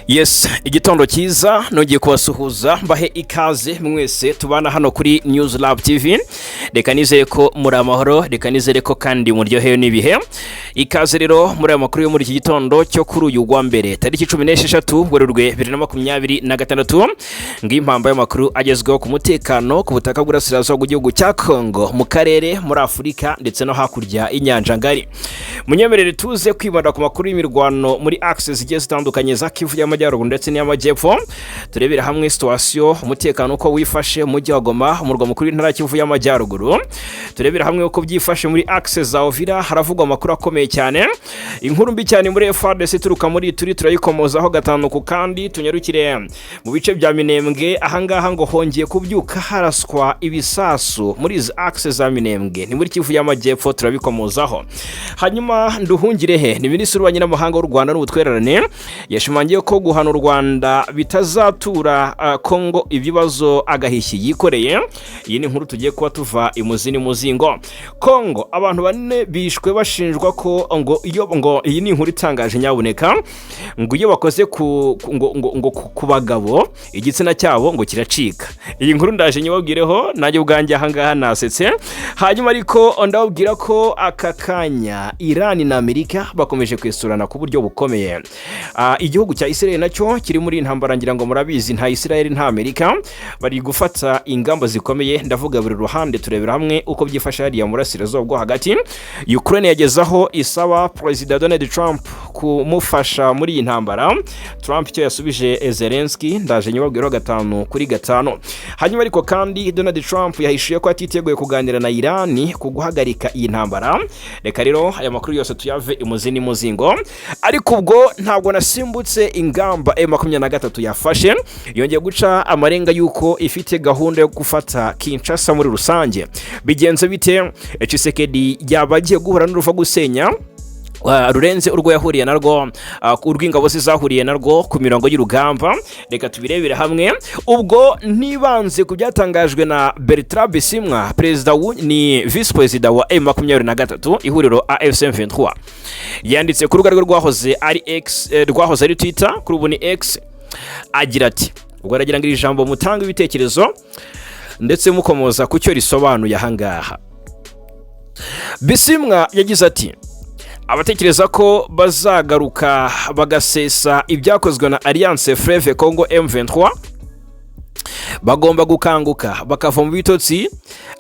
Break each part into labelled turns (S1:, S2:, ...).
S1: Yes, igitondo cyiza, nongeye kubasuhuza, mbahe ikaze mwese tubana hano kuri News Lab TV. Reka nizere ko muri amahoro, reka nizere ko kandi muryohewe n'ibihe. Ikaze rero muri aya makuru yo muri iki gitondo cyo kuri uyu wa mbere, tariki 16 Werurwe 2026. Ngiyi impamba y'amakuru agezweho ku mutekano ku butaka bw'Urasirazuba bw'igihugu cya Congo, mu karere, muri Afurika ndetse no hakurya y'inyanja ngari. Munyemerere tuze kwibanda ku makuru y'imirwano muri axe zigiye zitandukanye za Kivu y'Amajyaruguru ndetse n'iy'Amajyepfo. Turebera hamwe situation, umutekano uko wifashe mu mujyi wa Goma, umurwa mukuru w'intara ya Kivu y'Amajyaruguru. Turebera hamwe uko byifashe muri axe za Uvira, haravugwa amakuru akomeye cyane. Inkuru mbi cyane muri FARDC ituruka muri turi turayikomozaho gatanu ku kandi. Tunyarukire mu bice bya Minembwe. Ahangaha ngo hongeye kubyuka haraswa ibisasu muri izi axe za Minembwe, ni muri Kivu y'Amajyepfo, turabikomozaho. Hanyuma Nduhungirehe ni minisitiri w'ububanyi n'amahanga w'u Rwanda n'ubutwererane, yashimangiye ko guhana u Rwanda bitazatura Kongo ibibazo agahishyi yikoreye. Iyi ni inkuru tugiye kuba tuva imuzi n'umuzingo. Kongo, abantu bane bishwe bashinjwa ko ngo iyo ngo, iyi ni inkuru itangaje nyabuneka, ngo iyo bakoze ku bagabo igitsina cyabo ngo kiracika. Iyi nkuru ndaje nyibabwireho, nanjye ubwanjye ahangaha nasetse. Hanyuma ariko ndababwira ko aka kanya Irani na Amerika bakomeje kwesurana ku buryo bukomeye. Igihugu cya Israel nacyo kiri muri iyi ntambara, ngira ngo murabizi, nta Israel nta Amerika. Bari gufata ingamba zikomeye, ndavuga buri ruhande. Turebera hamwe uko byifashe hariya mu burasirazuba bwo hagati. Ukraine yageze aho isaba Perezida Donald Trump kumufasha muri iyi ntambara. Trump icyo yasubije Zelensky ndaje nyibabwiraho gatanu kuri gatanu. Hanyuma ariko kandi Donald Trump yahishuye ko atiteguye kuganira na Irani ku guhagarika iyi ntambara. Reka rero aya makuru yose tuyave imuzi n'umuzingo. Ariko ubwo ntabwo nasimbutse ingamba M23 yafashe, yongeye guca amarenga y'uko ifite gahunda yo gufata Kinshasa muri rusange. Bigenze bite? Tshisekedi yaba agiye guhura n'uruva gusenya rurenze urwo yahuriye narwo, urw'ingabo ze zahuriye narwo ku mirongo y'urugamba. Reka tubirebere hamwe. Ubwo ntibanze ku byatangajwe na Bertrand Bisimwa, perezida ni visi perezida wa M23, ihuriro AFC 23. Yanditse ku rubuga rwe rwahoze ari X, rwahoze ari Twitter, kuri ubu ni X, agira ati, ubwo aragira ngo iri jambo mutange ibitekerezo ndetse mukomoza ku cyo risobanuye. Ahangaha Bisimwa yagize ati: "Abatekereza ko bazagaruka bagasesa ibyakozwe na Alliance Fleuve Congo M23 bagomba gukanguka bakava mu bitotsi.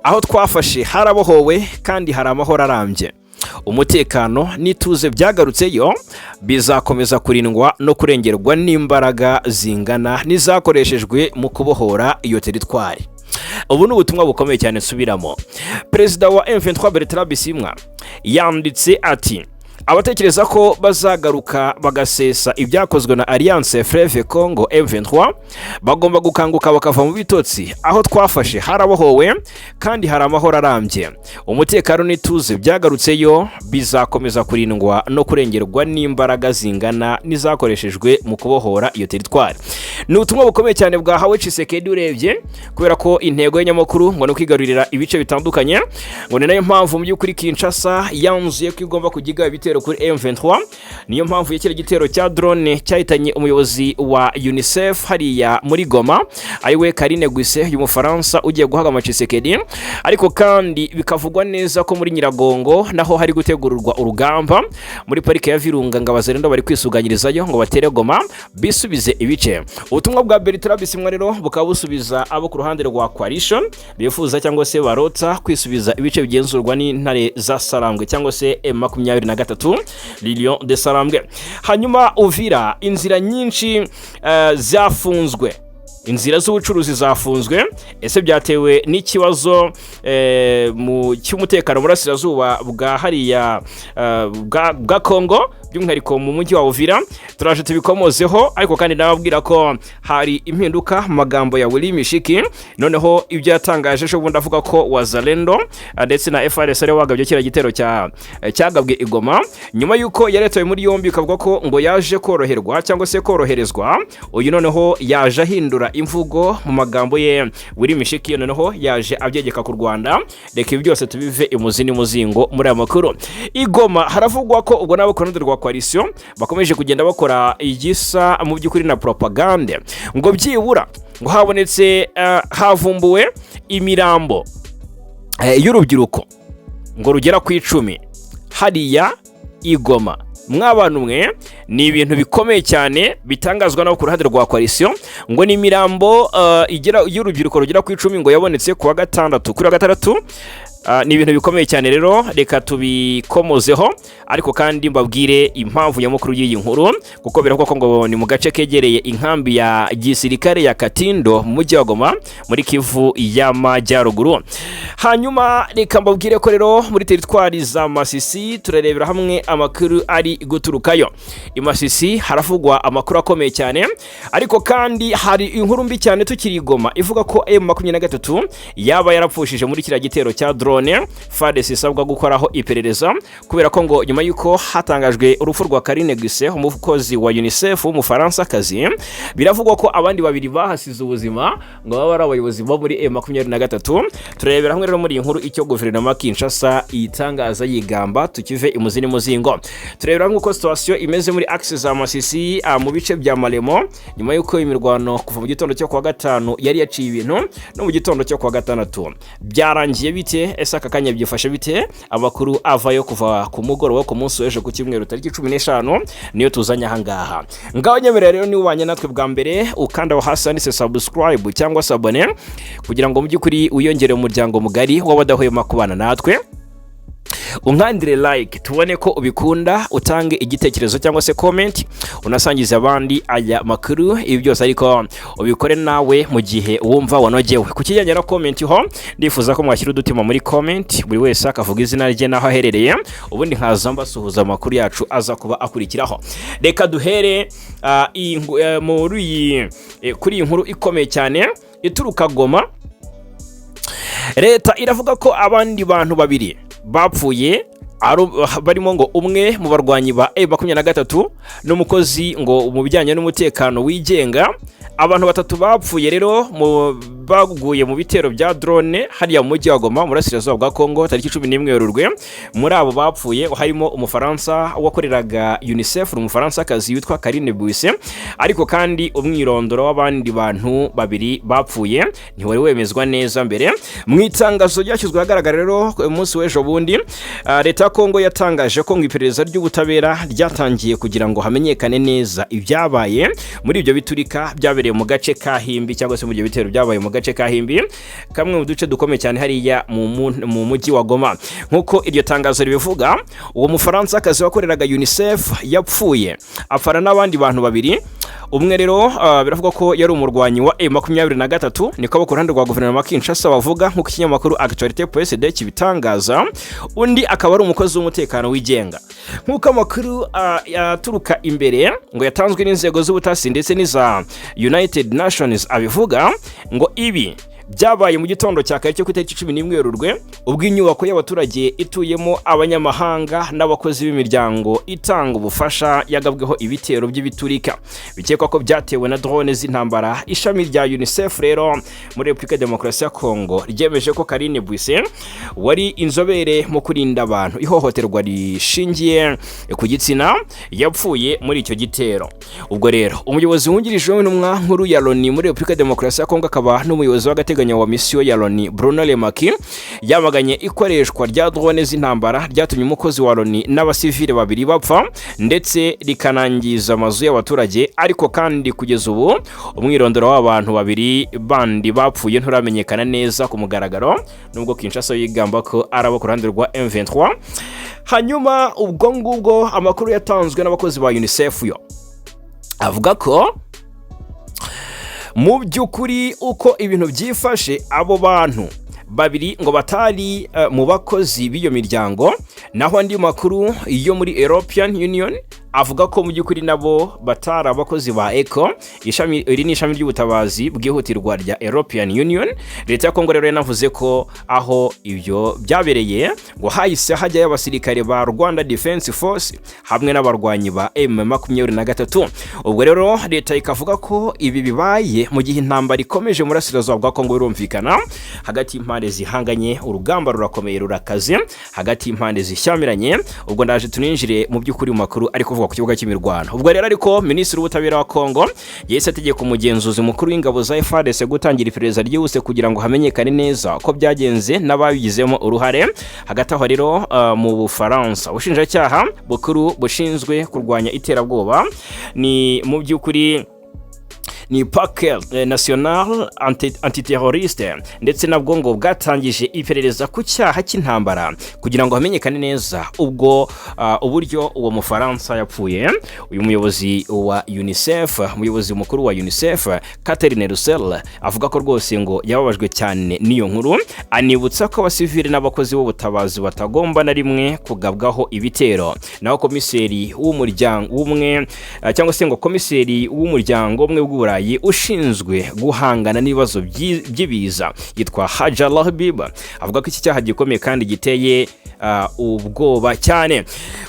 S1: Aho twafashe harabohowe kandi hari amahoro arambye. Umutekano n'ituze byagarutseyo, bizakomeza kurindwa no kurengerwa n'imbaraga zingana n'izakoreshejwe mu kubohora iyo teritwari." Ubu ni ubutumwa bukomeye cyane. Nsubiramo, perezida wa M23 Bertrand Bisimwa yanditse ati: "Abatekereza ko bazagaruka bagasesa ibyakozwe na Alliance Fleuve Congo M23 bagomba gukanguka bakava mu bitotsi. Aho twafashe harabohowe kandi hari amahoro arambye. Umutekano n'ituze byagarutseyo, bizakomeza kurindwa no kurengerwa n'imbaraga zingana n'izakoreshejwe mu kubohora iyo teritwari." Ni ubutumwa bukomeye cyane bwahawe Tshisekedi urebye, kubera ko intego ye nyamukuru ngo ni ukwigarurira ibice bitandukanye. Ngo ni nayo mpamvu mu by'ukuri Kinshasa yanzuye ko igomba kujya igaba ibitero kuri M23. Niyo mpamvu yakira igitero cya drone cyahitanye umuyobozi wa UNICEF hariya muri Goma, ariwe Karine Gwise, uyu Mufaransa ugiye guhagama Tshisekedi. Ariko kandi bikavugwa neza ko muri Nyiragongo naho hari gutegurwa urugamba muri parike ya Virunga, ngo Abazalendo bari kwisuganyirizayo ngo batere Goma bisubize ibice. Ubutumwa bwa Bertrand Bisimwa rero bukaba busubiza abo ku ruhande rwa coalition bifuza cyangwa se barota kwisubiza ibice bigenzurwa n'intare za Sarambwe cyangwa se M23, Lion de Sarambwe. Hanyuma Uvira, inzira nyinshi zafunzwe, inzira z'ubucuruzi zafunzwe. Ese byatewe n'ikibazo mu cy'umutekano burasirazuba bwa hariya bwa Congo, by'umwihariko mu mujyi wa Uvira? Turaje tubikomozeho. Ariko kandi nababwira ko hari impinduka mu magambo ya Willy Mishiki. Noneho ibyo yatangaje ejo bundi avuga ko Wazalendo ndetse na FARDC ari wagabye kiriya gitero cyagabwe i Goma, nyuma y'uko yaretawe muri yombi bikavuga ko ngo yaje koroherwa cyangwa se koroherezwa, uyu noneho yaje ahindura imvugo mu magambo ye. Willy Mishiki noneho yaje abyegeka ku Rwanda. Reka ibi byose tubive imuzi n'umuzingo muri aya makuru. I Goma haravugwa ko ubwo nabo ku ruhande rwa coalition bakomeje kugenda bakora igisa mu by'ukuri na propagande. Ngo byibura ngo habonetse, havumbuwe imirambo y'urubyiruko ngo rugera ku 10 hariya i Goma. Mw'abantu mwe, ni ibintu bikomeye cyane bitangazwa nabo ku ruhande rwa coalition. Ngo ni imirambo igera y'urubyiruko rugera ku 10 ngo yabonetse ku wa gatandatu, kuri wa gatandatu. Ni ibintu bikomeye cyane rero, reka tubikomozeho, ariko kandi mbabwire impamvu nyamukuru y'iyi nkuru, kuko biravugwa ko ngo ni mu gace kegereye inkambi ya gisirikare ya Katindo mu mujyi wa Goma muri Kivu y'Amajyaruguru. Hanyuma reka mbabwire ko rero muri teritwari za Masisi turarebera hamwe amakuru ari guturukayo. I Masisi haravugwa amakuru akomeye cyane, ariko kandi hari inkuru mbi cyane tukiri i Goma ivuga ko M23 yaba yarapfushije muri kiriya gitero cya drone. FARDC isabwa gukoraho iperereza, kubera ko ngo nyuma y'uko hatangajwe urupfu rwa Karine Guse, umukozi wa UNICEF w'Umufaransakazi, biravugwa ko abandi babiri bahasize ubuzima ngo baba ari abayobozi bo muri M23. Turebera hamwe rero muri iyi nkuru icyo guverinoma ya Kinshasa itangaza yigamba, tukive imuzi n'umuzingo. Turebera hamwe uko situation imeze muri axe za Masisi, mu bice bya Maremo, nyuma y'uko imirwano kuva mu gitondo cyo kuwa gatanu yari yaciye ibintu, no mu gitondo cyo kuwa gatandatu byarangiye bite? Ese aka kanya byifashe bite? Amakuru avayo kuva ku mugoroba ku munsi w'ejo ku cyumweru tariki 15 niyo tuzanye ahangaha. Ngaho nyemerera rero, niba ubanye natwe bwa mbere, ukanda aho hasi handitse subscribe cyangwa s'abonner, kugira ngo mu by'ukuri wiyongere umuryango mugari w'abadahwema kubana natwe. Unkandire like tubone ko ubikunda, utange igitekerezo cyangwa se comment, unasangize abandi aya makuru. Ibi byose ariko ubikore nawe mu gihe wumva wanogewe. Ku kijyanye na comment ho, ndifuza ko mwashyira udutima muri comment, buri wese akavuga izina rye n'aho aherereye, ubundi nkaza mbasuhuza amakuru yacu aza kuba akurikiraho. Reka duhere muri iyi kuri iyi nkuru ikomeye cyane ituruka Goma. Leta iravuga ko abandi bantu babiri bapfuye, barimo ngo umwe mu barwanyi ba M23 n'umukozi ngo mu bijyanye n'umutekano wigenga. Abantu batatu bapfuye rero baguye mu bitero bya drone hariya mu mujyi wa Goma mu burasirazuba bwa Kongo tariki 11 Werurwe. Muri abo bapfuye harimo Umufaransa wakoreraga UNICEF, Umufaransakazi witwa Karine Buise, ariko kandi umwirondoro w'abandi bantu babiri bapfuye ntiwari wemezwa neza mbere. Mu itangazo ryashyizwe ahagaragara rero ku munsi w'ejo bundi, leta ya Kongo yatangaje ko ngo iperereza ry'ubutabera ryatangiye kugira ngo hamenyekane neza ibyabaye muri ibyo biturika byabereye mu gace ka Himbi, cyangwa se mu ibyo bitero byabaye mu gace ka Himbi, kamwe mu duce dukomeye cyane hariya mu mujyi wa Goma. Nk'uko iryo tangazo ribivuga, uwo Mufaransa akazi wakoreraga UNICEF yapfuye apfana n'abandi bantu babiri. Umwe rero biravugwa ko yari umurwanyi wa M23, niko abo ku ruhande rwa guverinoma ya Kinshasa bavuga, nk'uko ikinyamakuru Actualité PSD kibitangaza. Undi akaba ari umukozi w'umutekano wigenga. Nk'uko amakuru aturuka imbere ngo yatanzwe n'inzego z'ubutasi ndetse n'iza United Nations abivuga, ngo ibi byabaye mu gitondo cya kare cyo ku itariki 11 Werurwe, ubwo inyubako y'abaturage ituyemo abanyamahanga n'abakozi b'imiryango itanga ubufasha yagabweho ibitero by'ibiturika bikekwa ko byatewe na drone z'intambara. Ishami rya UNICEF rero muri Repubulika ya Demokarasi ya Kongo ryemeje ko Karine Buise, wari inzobere mu kurinda abantu ihohoterwa rishingiye ku gitsina, yapfuye muri icyo gitero. Ubwo rero umuyobozi wungirije w'intumwa nkuru ya Loni muri Repubulika ya Demokarasi ya Kongo, akaba n'umuyobozi w'agateganyo wa misiyo ya Loni, Bruno Lemaki, yamaganye ikoreshwa rya drone z'intambara ryatumye umukozi wa Loni n'abasivile babiri bapfa, ndetse rikanangiza amazu y'abaturage. Ariko kandi kugeza ubu umwirondoro w'abantu babiri bandi bapfuye nturamenyekana neza ku mugaragaro, nubwo Kinshasa yigamba ko ari abo ku ruhande rwa M23. Hanyuma ubwo ngubwo amakuru yatanzwe n'abakozi ba UNICEF yo avuga ko mu by'ukuri uko ibintu byifashe, abo bantu babiri ngo batari mu bakozi b'iyo miryango. Naho andi makuru yo muri European Union Avuga ko mu by'ukuri nabo batari abakozi ba ECO. Ishami iri ni ishami ry'ubutabazi bwihutirwa rya European Union. Leta ya Kongo rero yanavuze ko aho ibyo byabereye ngo hahise hajyayo abasirikare ba Rwanda Defense Force hamwe n'abarwanyi ba M23. Ubwo rero leta ikavuga ko ibi bibaye mu gihe intambara ikomeje mu burasirazuba bwa Kongo. Birumvikana, hagati y'impande zihanganye urugamba rurakomeye, rurakaze hagati y'impande zishyamiranye. Ubwo ndaje tuninjire mu by'ukuri mu makuru ari kuvuga ku kibuga cy'imirwano. Ubwo rero ariko Minisitiri w'Ubutabera wa Kongo yahise ategeka umugenzuzi mukuru w'ingabo za FARDC gutangira iperereza ryihuse kugira ngo hamenyekane neza ko byagenze n'ababigizemo uruhare. Hagati aho rero, mu Bufaransa, ubushinjacyaha bukuru bushinzwe kurwanya iterabwoba, ni mu by'ukuri ni Parquet National Antiterroriste, ndetse nabwo ngo bwatangije iperereza ku cyaha cy'intambara kugira ngo hamenyekane neza ubwo uburyo uwo Mufaransa yapfuye. Uyu muyobozi wa UNICEF, umuyobozi mukuru wa UNICEF, Catherine Russell, avuga ko rwose ngo yababajwe cyane n'iyo nkuru, anibutsa ko abasivili n'abakozi b'ubutabazi batagomba na rimwe kugabwaho ibitero. Naho komiseri w'umuryango w'umwe, cyangwa se ngo komiseri w'umuryango umwe bw'Uburayi ushinzwe guhangana n'ibibazo by'ibiza yitwa Hadja Lahbib, avuga ko iki cyaha gikomeye kandi giteye ubwoba cyane.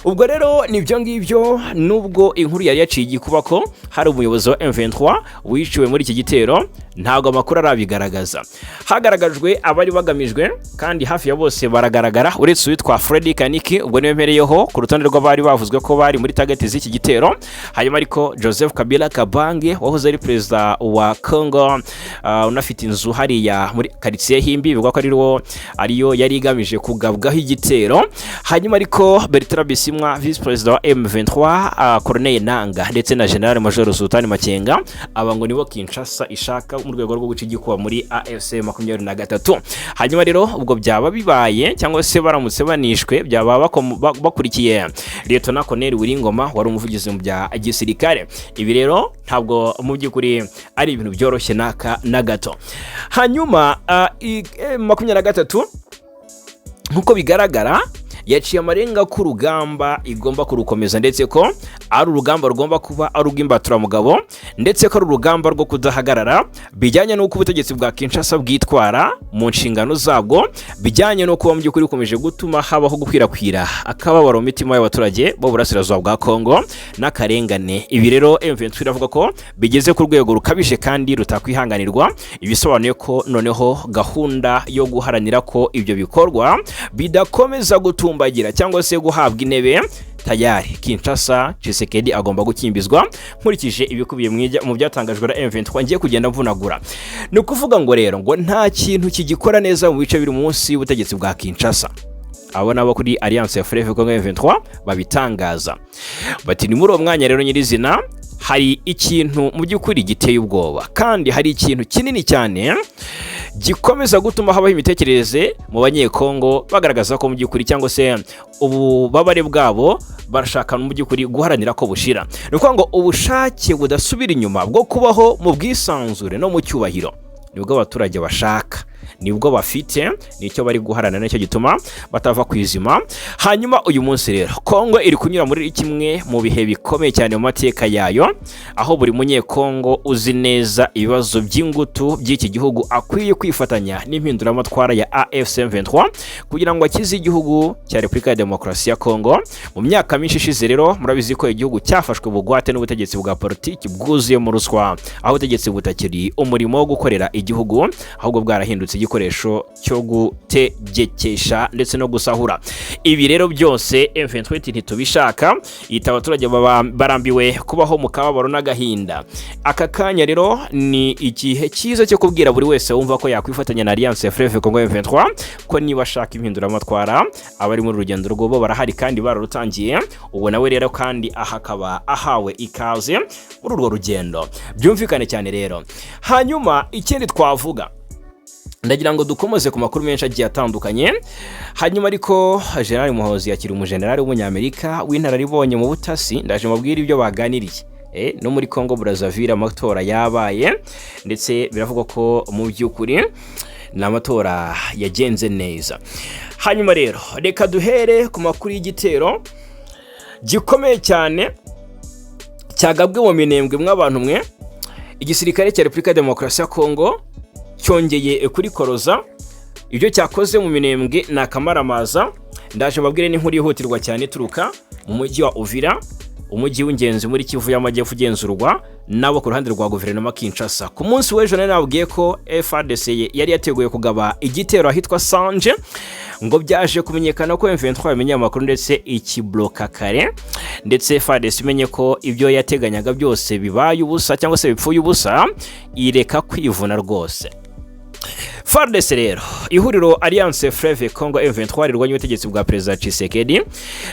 S1: Ubwo rero nibyo ngibyo. Nubwo inkuru yari yaciye igikuba ko hari umuyobozi wa M23 wiciwe muri iki gitero, ntabwo amakuru arabigaragaza. Hagaragajwe abari bagamijwe kandi hafi ya bose baragaragara, uretse uwitwa Freddy Kaniki. Ubwo niwe mpereyeho ku rutonde rw'abari bavuzwe ko bari muri target z'iki gitero. Hanyuma ariko Joseph Kabila Kabange wahoze ari perezida wa Congo, unafite inzu hariya muri karitsiye Himbi, bivugwa ko ariyo yari igamije kugabwaho igitero. Hanyuma ariko Bertrand Bisimwa, visi perezida wa M23, Corneille Nanga ndetse na General Major Sultani Makenga, aba ngo nibo Kinshasa ishaka mu rwego rwo guca igikuba muri AFC 23. Hanyuma rero ubwo byaba bibaye cyangwa se baramutse banishwe, byaba bakurikiye Lieutenant Colonel Willy Ngoma wari umuvugizi mu bya gisirikare. Ibi rero ntabwo mu by'ukuri ari ibintu byoroshye n'aka na gato. Hanyuma 23, nk'uko bigaragara, yaciye amarenga ko urugamba igomba kurukomeza, ndetse ko ari urugamba rugomba kuba ari urw'imbaturamugabo, ndetse ko ari urugamba rwo kudahagarara, bijyanye n'uko ubutegetsi bwa Kinshasa bwitwara mu nshingano zabwo, bijyanye no kuba mu by'ukuri bukomeje gutuma habaho gukwirakwira akababaro mu mitima y'abaturage bo burasirazuba bwa Kongo n'akarengane. Ibi rero M23 iravuga ko bigeze ku rwego rukabije kandi rutakwihanganirwa, ibisobanuye ko noneho gahunda yo guharanira ko ibyo bikorwa bidakomeza gutumbagira cyangwa se guhabwa intebe, tayari Kinshasa, Tshisekedi agomba gukimbizwa, nkurikije ibikubiye mu byatangajwe na M23 ngiye kugenda mvunagura. Ni ukuvuga ngo rero ngo nta kintu kigikora neza mu bice biri munsi y'ubutegetsi bwa Kinshasa. Abo nabo kuri Alliance ya Fleuve Congo M23 babitangaza bati: "Ni muri uwo mwanya rero nyirizina hari ikintu mu by'ukuri giteye ubwoba, kandi hari ikintu kinini cyane gikomeza gutuma habaho imitekerereze mu Banyekongo bagaragaza ko mu by'ukuri cyangwa se ububabare bwabo barashaka mu by'ukuri guharanira ko bushira. Ni ukuvuga ngo ubushake budasubira inyuma bwo kubaho mu bwisanzure no mu cyubahiro nibwo abaturage bashaka, nibwo bafite, nicyo bari guharanira, nicyo gituma batava ku izima." Hanyuma uyu munsi rero Kongo iri kunyura muri kimwe mu bihe bikomeye cyane mu mateka yayo, aho buri Munyekongo uzi neza ibibazo by'ingutu by'iki gihugu akwiye kwifatanya n'impinduramatwara ya AFC M23 kugira ngo akize igihugu cya Repubulika ya Demokarasi ya Kongo. Mu myaka myinshi ishize rero murabizi ko igihugu cyafashwe bugwate n'ubutegetsi bwa politiki bwuzuyemo ruswa, aho ubutegetsi butakiri umurimo wo gukorera igihugu, ahubwo bwarahindutse igikoresho cyo gutegekesha ndetse no gusahura. Ibi rero byose M23 ntitubishaka. Yita abaturage baba barambiwe kubaho mu kababaro n'agahinda. Aka kanya rero ni igihe cyiza cyo kubwira buri wese wumva ko yakwifatanya na Alliance Fleuve Congo M23 ko niba ashaka impinduramatwara, abari muri rugendo rwobo barahari kandi bararutangiye. Ubu nawe rero kandi aha akaba ahawe ikaze muri urwo rugendo, byumvikane cyane rero. Hanyuma ikindi twavuga, ndagira ngo dukomeze ku makuru menshi agiye atandukanye. Hanyuma ariko General Muhozi yakira umujenerali w'Umunyamerika w'inararibonye mu butasi, ndaje mubwire ibyo baganiriye. No muri Congo Brazzaville amatora yabaye, ndetse biravugwa ko mu by'ukuri ni amatora yagenze neza. Hanyuma rero reka duhere ku makuru y'igitero gikomeye cyane. Cyagabwe mu Minembwe mw'abantu mwe, igisirikare cya Repubulika ya Demokarasi ya Kongo cyongeye kurikoroza. Ibyo cyakoze mu Minembwe ni akamaramaza. Ndaje mbabwire n'inkuru yihutirwa cyane ituruka mu mujyi wa Uvira, umujyi w'ingenzi muri Kivu y'Amajyepfo ugenzurwa nabo ku ruhande rwa guverinoma Kinshasa. Ku munsi w'ejo nari nababwiye ko FARDC yari yateguye kugaba igitero ahitwa Sanje, ngo byaje kumenyekana ko M23 yamenye amakuru ndetse ikibloka kare, ndetse FARDC imenye ko ibyo yateganyaga byose bibaye ubusa cyangwa se bipfuye ubusa, ireka kwivuna rwose. FARDC rero, ihuriro Alliance Fleuve Congo M23 rirwanya ubutegetsi bwa Perezida Tshisekedi,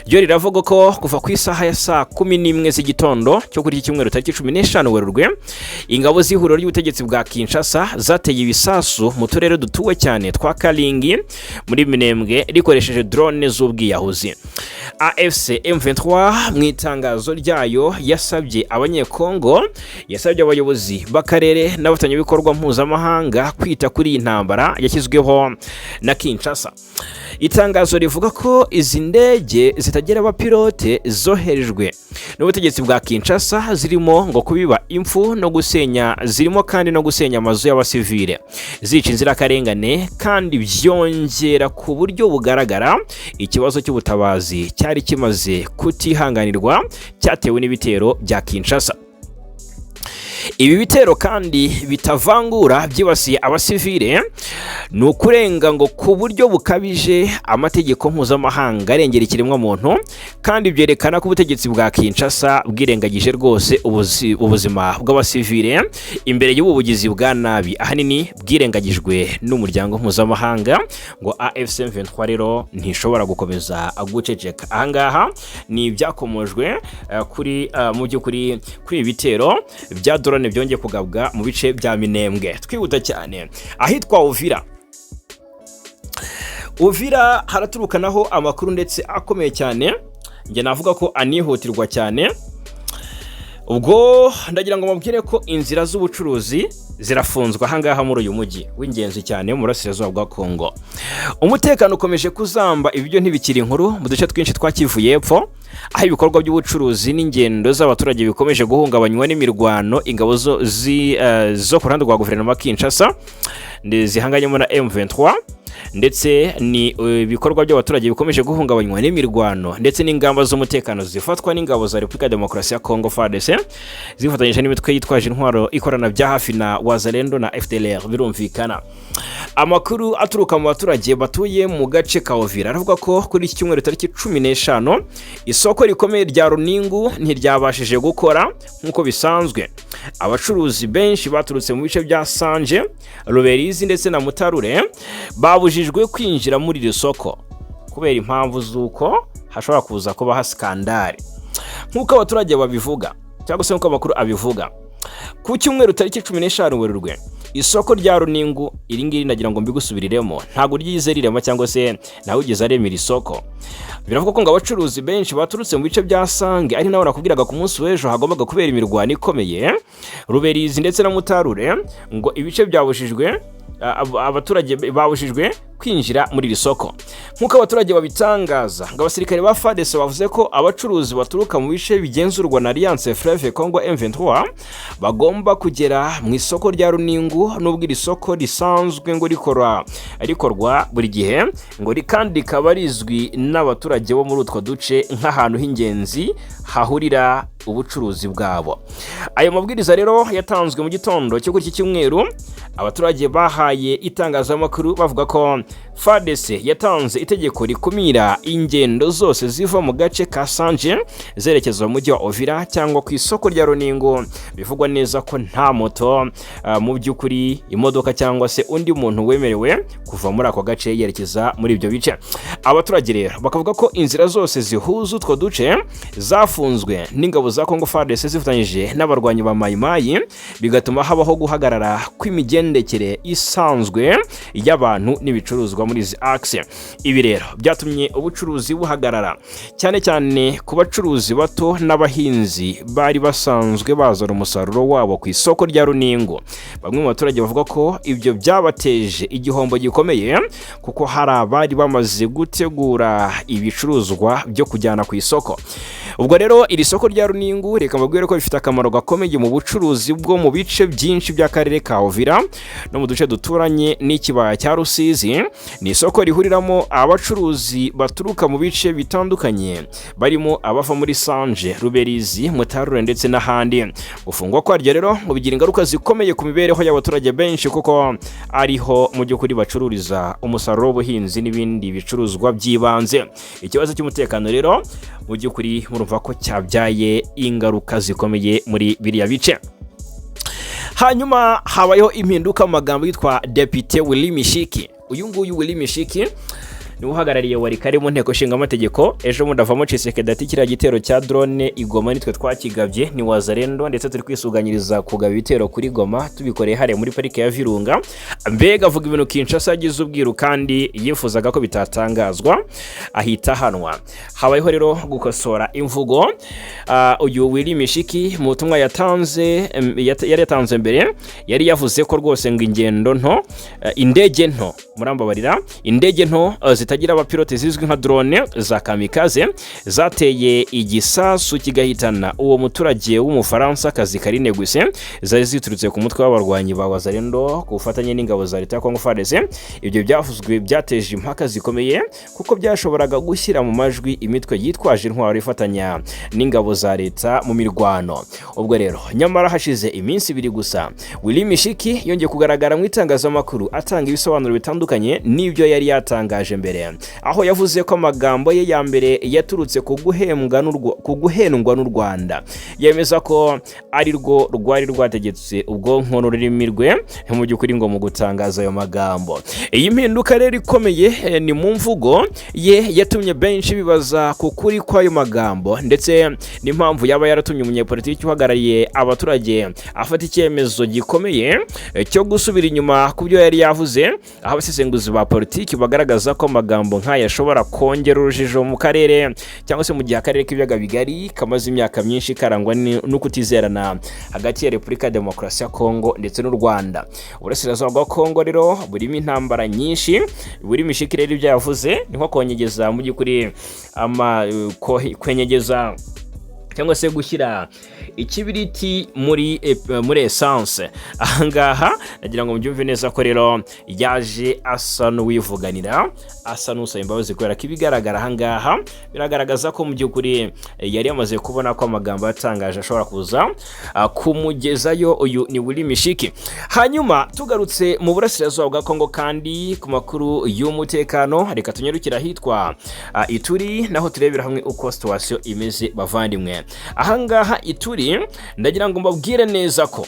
S1: ryo riravuga ko kuva ku isaha ya saa 11 z'igitondo cyo kuri iki cyumweru tariki 15 Werurwe, ingabo z'ihuriro ry'ubutegetsi bwa Kinshasa zateye ibisasu mu turere dutuwe cyane twa Karingi muri Minembwe, rikoresheje drone z'ubwiyahuzi. AFC M23 mu itangazo ryayo yasabye Abanyekongo, yasabye abayobozi b'akarere n'abafatanyabikorwa mpuzamahanga kwita kuri iyi ntambara yashyizweho na Kinshasa. Itangazo rivuga ko izi ndege zitagira abapilote zoherejwe n'ubutegetsi bwa Kinshasa zirimo ngo kubiba impfu no gusenya, zirimo kandi no gusenya amazu y'abasivile, zica inzirakarengane, kandi byongera ku buryo bugaragara ikibazo cy'ubutabazi cyari kimaze kutihanganirwa cyatewe n'ibitero bya Kinshasa. Ibi bitero kandi bitavangura byibasiye abasivile ni ukurenga ngo ku buryo bukabije amategeko mpuzamahanga arengera ikiremwamuntu, kandi byerekana ko ubutegetsi bwa Kinshasa bwirengagije rwose ubuzima bw'abasivile imbere y'ubu bugizi bwa nabi ahanini bwirengagijwe n'umuryango mpuzamahanga. Ngo AFC M23 rero ntishobora gukomeza guceceka. Ahangaha ni ibyakomojwe kuri mu by'ukuri kuri ibi bitero bya drone byongeye kugabwa mu bice bya Minembwe. Twihuta cyane, ahitwa Uvira. Uvira haraturukanaho amakuru ndetse akomeye cyane, njye navuga ko anihutirwa cyane. Ubwo ndagira ngo mubwire ko inzira z'ubucuruzi zirafunzwe ahangaha muri uyu mujyi w'ingenzi cyane mu burasirazuba bwa Kongo. Umutekano ukomeje kuzamba, ibyo ntibikiri inkuru mu duce twinshi twa Kivu y'Epfo, aho ibikorwa by'ubucuruzi n'ingendo z'abaturage bikomeje guhungabanywa n'imirwano ingabo zo ku ruhande rwa guverinoma Kinshasa zihanganyemo na M23, ndetse ni ibikorwa by'abaturage bikomeje guhungabanywa n'imirwano ndetse n'ingamba z'umutekano zifatwa n'ingabo za Repubulika ya Demokarasi ya Kongo FARDC zifatanyije n'imitwe yitwaje intwaro ikorana bya hafi na Wazalendo na FDLR. Birumvikana, amakuru aturuka mu baturage batuye mu gace ka Uvira aravuga ko kuri iki cyumweru tariki 15 isoko rikomeye rya Runingu ntiryabashije gukora nk'uko bisanzwe. Abacuruzi benshi baturutse mu bice bya Sanje, Ruberizi ndetse na Mutarure babujijwe kwinjira muri iri soko kubera impamvu z'uko hashobora kuza kubaho scandale, nk'uko abaturage babivuga cyangwa se nk'uko amakuru abivuga. Ku cyumweru tariki 15 Werurwe, isoko rya Runingu iri ngiri, nagira ngo mbigusubiriremo, ntabwo ryize rirema cyangwa se ntawe ugeze arema iri soko. Biravuga ko ngo abacuruzi benshi baturutse mu bice bya Sange, ari naho nakubwiraga ku munsi w'ejo hagombaga kubera imirwano ikomeye, Ruberizi ndetse na Mutarure, ngo ibice byabujijwe, abaturage babujijwe kwinjira muri iri soko. Nk'uko abaturage babitangaza, ngo abasirikare ba FARDC bavuze ko abacuruzi baturuka mu bice bigenzurwa na Alliance Fleuve Congo M23 bagomba kugera mu isoko rya Runingu, nubwo iri soko risanzwe ngo rikora rikorwa buri gihe, ngo kandi rikaba rizwi n'abaturage bo muri utwo duce nk'ahantu h'ingenzi hahurira ubucuruzi bwabo. Ayo mabwiriza rero yatanzwe mu gitondo cyo kuri iki cyumweru. Abaturage bahaye itangazamakuru bavuga ko FARDC yatanze itegeko rikumira ingendo zose ziva mu gace ka Sanje zerekeza mu mujyi wa Uvira cyangwa ku isoko rya Runingo. Bivugwa neza ko nta moto, mu by'ukuri imodoka cyangwa se undi muntu wemerewe kuva muri ako gace yerekeza muri ibyo bice. Abaturage rero bakavuga ko inzira zose zihuza utwo duce zafunzwe n'ingabo za Congo FARDC zifatanyije n'abarwanyi ba Mayimayi, bigatuma habaho guhagarara kw'imigendekere isanzwe y'abantu n'ibicuruzwa. gucururizwa muri izi axe. Ibi rero byatumye ubucuruzi buhagarara, cyane cyane ku bacuruzi bato n'abahinzi bari basanzwe bazana umusaruro wabo ku isoko rya Runingo. Bamwe mu baturage bavuga ko ibyo byabateje igihombo gikomeye, kuko hari abari bamaze gutegura ibicuruzwa byo kujyana ku isoko. Ubwo rero iri soko rya Runingu, reka mbabwire ko rifite akamaro gakomeye mu bucuruzi bwo mu bice byinshi by'akarere ka Uvira no mu duce duturanye n'ikibaya cya Rusizi. Ni isoko rihuriramo abacuruzi baturuka mu bice bitandukanye, barimo abava muri Sanje, Ruberizi, Mutarure ndetse n'ahandi. Gufungwa kwaryo rero ngo bigira ingaruka zikomeye ku mibereho y'abaturage benshi, kuko ariho mu by'ukuri bacururiza umusaruro w'ubuhinzi n'ibindi bicuruzwa by'ibanze. Ikibazo cy'umutekano rero mu by'ukuri murumva ko cyabyaye ingaruka zikomeye muri biriya bice. Hanyuma habayeho impinduka mu magambo yitwa Depite Willy Mishiki. Uyu nguyu Willy Mishiki niwe uhagarariye Walikale mu Nteko Ishinga Amategeko. Ejo bundi avamo Tshisekedi ati: "Kiriya gitero cya drone i Goma nitwe twakigabye, ni Wazalendo, ndetse turi kwisuganyiriza kugaba ibitero kuri Goma tubikoreye hariya muri Parike ya Virunga." Mbega avuga ibintu Kinshasa yagize ubwiru kandi yifuzaga ko bitatangazwa, ahita ahanwa. Habayeho rero gukosora imvugo. Uyu Willy Mishiki mu butumwa yatanze, yari yatanze mbere, yari yavuze ko rwose ngo ingendo nto, indege nto, murambabarira, indege nto zitagira abapilote zizwi nka drone za kamikaze zateye igisasu kigahitana uwo muturage w'Umufaransa kazi Karine Guse, zari ziturutse ku mutwe w'abarwanyi ba Wazalendo ku bufatanye n'ingabo za leta ya Congo FARDC. Ibyo byavuzwe byateje impaka zikomeye, kuko byashoboraga gushyira mu majwi imitwe yitwaje intwaro ifatanya n'ingabo za leta mu mirwano. Ubwo rero nyamara hashize iminsi 2 gusa, Willy Mishiki yongeye kugaragara mu itangazamakuru atanga ibisobanuro bitandukanye n'ibyo yari yatangaje mbere, aho yavuze ko amagambo ye ya mbere yaturutse ku guhendwa n'u Rwanda. Yemeza ko ari rwo rwari rwategetse ubwonko n'ururimi rwe mu by'ukuri ngo mu gutangaza ayo magambo. Iyi mpinduka rero ikomeye ni mu mvugo ye yatumye benshi bibaza ku kuri kw'ayo magambo, ndetse n'impamvu yaba yaratumye umunyepolitiki uhagarariye abaturage afata icyemezo gikomeye cyo gusubira inyuma ku byo yari yavuze, aho abasesenguzi ba politiki bagaragaza ko amagambo nk'aya ashobora kongera urujijo mu karere, cyangwa se mu gihe akarere k'Ibiyaga Bigari kamaze imyaka myinshi karangwa no kutizerana hagati ya Repubulika ya Demokarasi ya Kongo ndetse n'u Rwanda. Uburasirazuba bwa Kongo rero burimo intambara nyinshi. Buri Mishiki rero ibyo yavuze ni nko konyegeza mu by'ukuri kwenyegeza cyangwa se gushyira ikibiriti muri essence. Ahangaha nagira ngo mubyumve neza ko rero yaje asa n'uwivuganira, asa n'usaba imbabazi, kubera ko ibigaragara ahangaha biragaragaza ko mu by'ukuri yari yamaze kubona ko amagambo yatangaje ashobora kuza kumugezayo. Uyu ni Willy Mishiki. Hanyuma tugarutse mu burasirazuba bwa Kongo kandi ku makuru y'umutekano, reka tunyarukire ahitwa Ituri, naho turebera hamwe uko situation imeze. Bavandimwe, ahangaha Ituri ndagira ngo mbabwire neza ko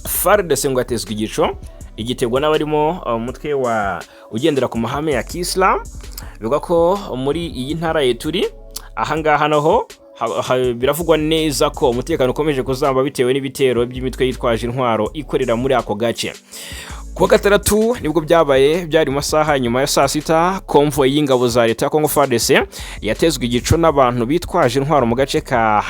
S1: FARDC ngo yatezwe igico, igitegwa n'abarimo umutwe wa ugendera ku mahame ya Kisilamu. Bivuga ko muri iyi ntara ya Ituri ahangaha naho biravugwa neza ko umutekano ukomeje kuzamba bitewe n'ibitero by'imitwe yitwaje intwaro ikorera muri ako gace. Kuwa gatandatu nibwo byabaye, byari mu masaha nyuma ya saa sita, convoy y'ingabo za leta ya Congo FARDC yatezwe igico n'abantu bitwaje intwaro mu gace ka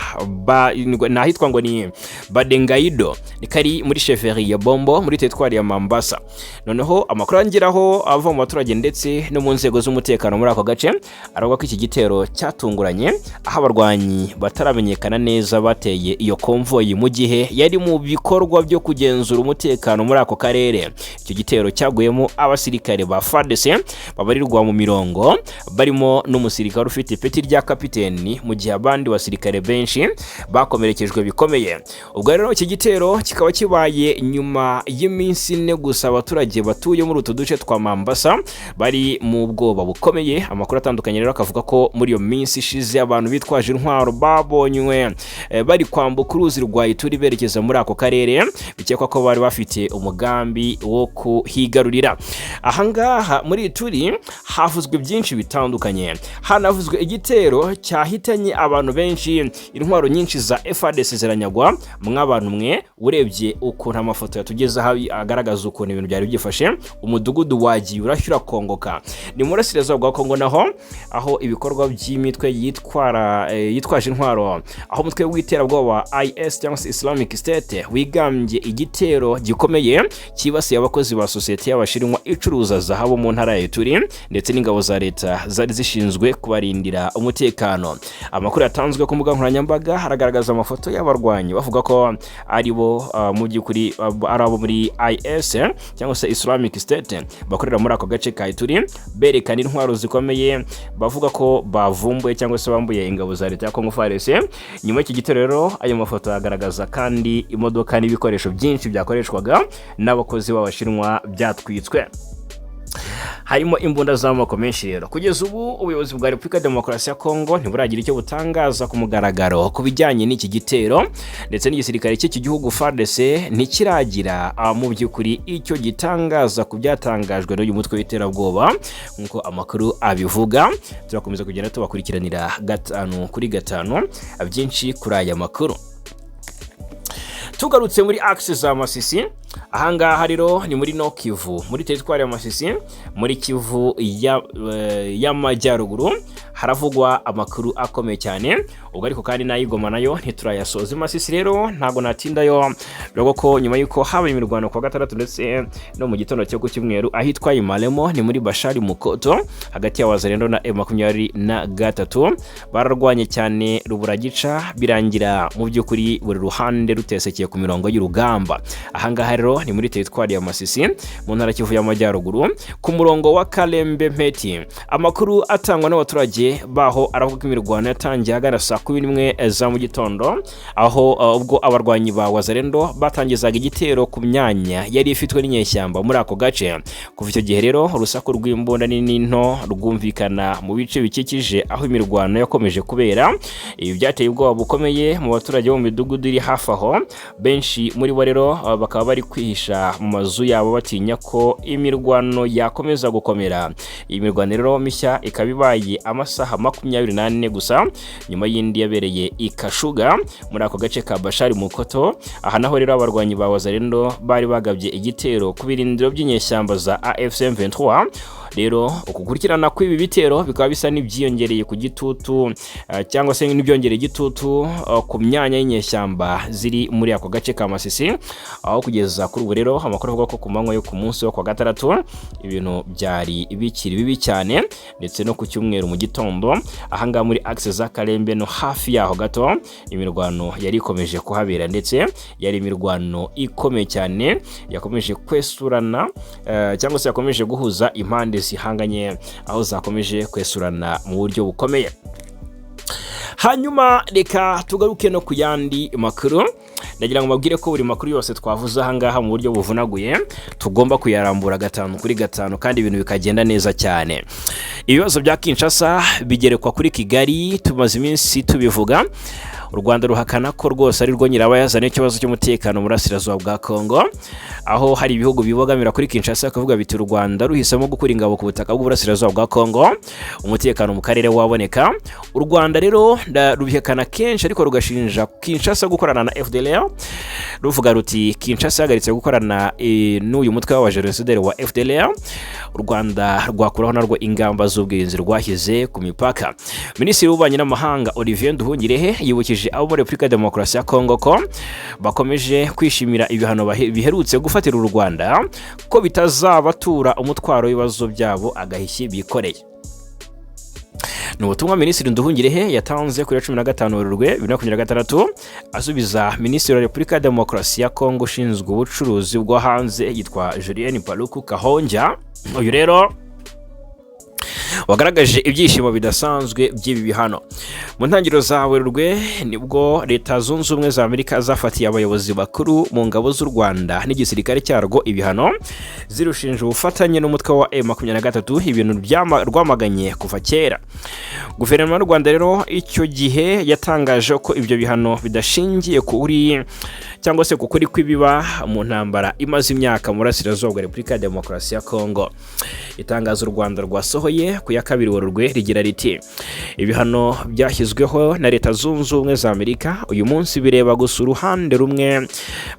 S1: n'ahitwa ngo ni Badengaido, ni kari muri chefferie ya Bombo muri teritwari ya Mambasa. Noneho amakuru angeraho ava mu baturage ndetse no mu nzego z'umutekano muri ako gace aravuga ko iki gitero cyatunguranye, aho abarwanyi bataramenyekana neza bateye iyo convoy mu gihe yari mu bikorwa byo kugenzura umutekano muri ako karere. Icyo gitero cyaguyemo abasirikare ba FARDC babarirwa mu mirongo, barimo n'umusirikare ufite ipeti rya kapiteni, mu gihe abandi basirikare benshi bakomerekejwe bikomeye. Ubwo rero iki gitero kikaba kibaye nyuma y'iminsi 4 gusa abaturage batuye muri utu duce twa Mambasa bari mu bwoba bukomeye. Amakuru atandukanye rero akavuga ko muri iyo minsi ishize abantu bitwaje intwaro babonywe bari kwambuka uruzi rwa Ituri berekeza muri ako karere, bikekwa ko bari bafite umugambi wo wo kuhigarurira. Ahangaha muri Ituri havuzwe byinshi bitandukanye, hanavuzwe igitero cyahitanye abantu benshi, intwaro nyinshi za FARDC ziranyagwa. Mw'abantu mwe, urebye ukuntu amafoto yatugezeho agaragaza ukuntu ibintu byari byifashe, umudugudu wagiye urashyura kongoka. Ni mu burasirazuba bwa Kongo naho, aho ibikorwa by'imitwe yitwara yitwaje intwaro, aho umutwe w'iterabwoba wa IS cyangwa se Islamic State wigambye igitero gikomeye cyibasiye abakozi ba sosiyete y'Abashinwa icuruza zahabu mu ntara ya Ituri, ndetse n'ingabo za leta zari zishinzwe kubarindira umutekano. Amakuru yatanzwe ku mbuga nkoranyambaga haragaragaza amafoto y'abarwanyi bavuga ko ari bo mu by'ukuri ari abo muri IS cyangwa se Islamic State bakorera muri ako gace ka Ituri, berekana intwaro zikomeye bavuga ko bavumbuye cyangwa se bambuye ingabo za leta ya Congo FARDC. Nyuma y'iki gitero rero, ayo mafoto agaragaza kandi imodoka n'ibikoresho byinshi byakoreshwaga n'abakozi b'Abashinwa byatwitswe, harimo imbunda z'amoko menshi. Rero kugeza ubu ubuyobozi bwa Repubulika ya Demokarasi ya Kongo ntiburagira icyo butangaza ku mugaragaro ku bijyanye n'iki gitero, ndetse n'igisirikare cy'iki gihugu FARDC ntikiragira mu by'ukuri icyo gitangaza ku byatangajwe n'uyu mutwe w'iterabwoba nk'uko amakuru abivuga. Turakomeza kugenda tubakurikiranira gatanu kuri gatanu byinshi kuri aya makuru. Tugarutse muri axe za Masisi, ahangaha rero ni muri Nord Kivu, muri teritwari ya Masisi, muri Kivu y'Amajyaruguru, haravugwa amakuru akomeye cyane. Ubwo ariko kandi n'ay'Igoma nayo ntiturayasoza. Masisi rero ntabwo natindayo, biravugwa ko nyuma y'uko habaye imirwano ku wa gatandatu ndetse no mu gitondo cyo ku cyumweru ahitwa Imaremo, ni muri Bashari Mukoto, hagati ya Wazalendo na M23, bararwanye cyane ruburagica, birangira mu by'ukuri buri ruhande rutesekeye ku mirongo y'urugamba. Ahangaha rero ni muri teritwari ya Masisi, mu ntara Kivu y'Amajyaruguru, ku murongo wa Kalembe Mpeti. Amakuru atangwa n'abaturage baho aravuga ko imirwano yatangiye ahagana saa 11 za mu gitondo, aho ubwo abarwanyi ba Wazalendo batangizaga igitero ku myanya yari ifitwe n'inyeshyamba muri ako gace. Kuva icyo gihe rero, urusaku rw'imbunda nini nto rwumvikana mu bice bikikije aho imirwano yakomeje kubera. Ibi byateye ubwoba bukomeye mu baturage bo mu midugudu iri hafi aho. Benshi muri bo rero bakaba bari kwihisha mu mazu yabo, batinya ko imirwano yakomeza gukomera. Iyi mirwano rero mishya ikaba ibaye amasaha 24 gusa nyuma y'indi yabereye i Kashuga muri ako gace ka Bashari Mukoto. Aha naho rero abarwanyi ba Wazalendo bari bagabye igitero ku birindiro by'inyeshyamba za AFC M23. Rero ukukurikirana kw'ibi bitero bikaba bisa n'ibyiyongereye ku gitutu cyangwa se n'ibyongereye igitutu ku myanya y'inyeshyamba ziri muri ako gace ka Masisi, aho kugeza kuri ubu rero amakuru avuga ko ku manywa yo ku munsi wo kwa gatandatu ibintu byari bikiri bibi cyane, ndetse no ku cyumweru mu gitondo, ahangaha muri axe za Kalembe no hafi yaho gato imirwano yari ikomeje kuhabera, ndetse yari imirwano ikomeye cyane yakomeje kwesurana cyangwa se yakomeje guhuza impande zihanganye, aho zakomeje kwesurana mu buryo bukomeye. Hanyuma reka tugaruke no ku yandi makuru. Ndagira ngo mbabwire ko buri makuru yose twavuze ahangaha mu buryo buvunaguye tugomba kuyarambura gatanu kuri gatanu, kandi ibintu bikagenda neza cyane. Ibibazo bya Kinshasa bigerekwa kuri Kigali, tumaze iminsi tubivuga. U Rwanda ruhakana ko rwose ari rwo nyirabayazana ikibazo cy'umutekano mu burasirazuba bwa Kongo, aho hari ibihugu bibogamira kuri Kinshasa bakavuga biti: "U Rwanda ruhisemo gukura ingabo ku butaka bw'uburasirazuba bwa Kongo, umutekano mu karere waboneka." U Rwanda rero rubihakana kenshi, ariko rugashinja Kinshasa gukorana na FDLR, ruvuga ruti: "Kinshasa yahagaritse gukorana n'uyu mutwe w'abajenosideri wa FDLR, u Rwanda rwakuraho narwo ingamba z'ubwirinzi rwashyize ku mipaka." Minisitiri w'Ububanyi n'Amahanga Olivier Nduhungirehe yibukije abo muri Repubulika ya Demokarasi ya Kongo ko bakomeje kwishimira ibihano biherutse gufatira u Rwanda, ko bitazabatura umutwaro w'ibibazo byabo agahishyi bikoreye. Ni ubutumwa Minisitiri Nduhungirehe yatanze kuri 15 Werurwe 2026, asubiza Minisitiri wa Repubulika ya Demokarasi ya Kongo ushinzwe ubucuruzi bwo hanze, yitwa Julien Paluku Kahongya. Uyu rero Wagaragaje ibyishimo bidasanzwe by'ibi bihano. Mu ntangiriro za Werurwe nibwo Leta Zunze Ubumwe za Amerika zafatiye abayobozi bakuru mu ngabo z'u Rwanda n'igisirikare cyarwo ibihano, zirushinja ubufatanye n'umutwe wa M23, ibintu rwamaganye kuva kera. Guverinoma y'u Rwanda rero icyo gihe yatangaje ko ibyo bihano bidashingiye kuri cyangwa se ku kuri kw'ibiba mu ntambara imaze imyaka mu burasirazuba bwa Repubulika ya Demokarasi ya Kongo. Itangazo u Rwanda rwasohoye ku ya 2 Werurwe rigira riti: "Ibihano byashyizweho na Leta Zunze Ubumwe za Amerika uyu munsi bireba gusa uruhande rumwe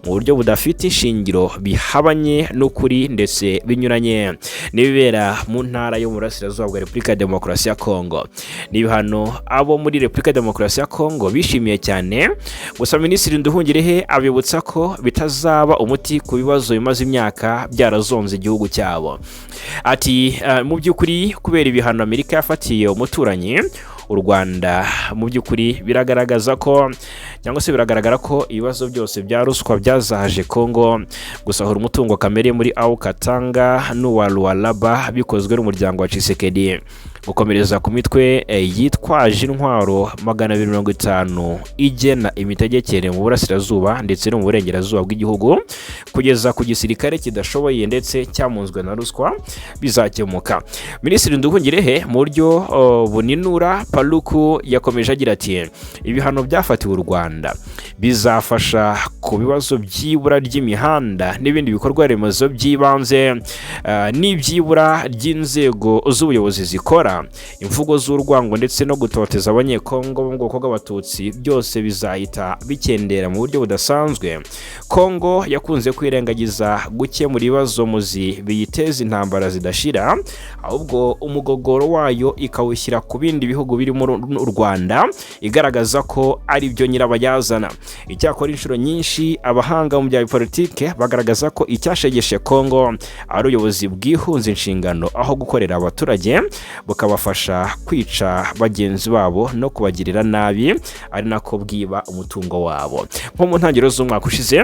S1: mu buryo budafite ishingiro, bihabanye n'ukuri ndetse binyuranye n'ibibera mu ntara yo mu burasirazuba bwa Repubulika ya Demokarasi ya Kongo." Ni ibihano abo muri Repubulika ya Demokarasi ya Kongo bishimiye cyane, gusa Minisitiri Nduhungirehe abibutsa ko bitazaba umuti ku bibazo bimaze imyaka byarazonze igihugu cyabo. Ati: "Mu by'ukuri, kubera ibihano Amerika yafatiye umuturanyi u Rwanda, mu by'ukuri biragaragaza ko cyangwa se biragaragara ko ibibazo byose bya ruswa byazahaje Kongo, gusahura umutungo kamere muri Haut-Katanga n'uwa Lualaba bikozwe n'umuryango wa Tshisekedi, gukomereza ku mitwe yitwaje intwaro 250 igena imitegekere mu burasirazuba ndetse no mu burengerazuba bw'igihugu, kugeza ku gisirikare kidashoboye ndetse cyamunzwe na ruswa, bizakemuka." Minisitiri Nduhungirehe mu buryo buninura Paluku yakomeje agira ati: "Ibihano byafatiwe u Rwanda bizafasha ku bibazo by'ibura ry'imihanda n'ibindi bikorwa remezo by'ibanze, n'iby'ibura ry'inzego z'ubuyobozi zikora, imvugo z'urwango ndetse no gutoteza Abanyekongo bo mu bwoko bw'Abatutsi, byose bizahita bikendera mu buryo budasanzwe." Kongo yakunze kwirengagiza gukemura ibibazo muzi biyiteza intambara zidashira, ahubwo umugogoro wayo ikawushyira ku bindi bihugu birimo u Rwanda, igaragaza ko ari byo nyirabayazana. Icyakora, inshuro nyinshi abahanga mu bya politike bagaragaza ko icyashegeshe Kongo ari ubuyobozi bwihunza inshingano aho gukorera abaturage, bukabafasha kwica bagenzi babo no kubagirira nabi, ari nako bwiba umutungo wabo. Nko mu ntangiriro z'umwaka ushize,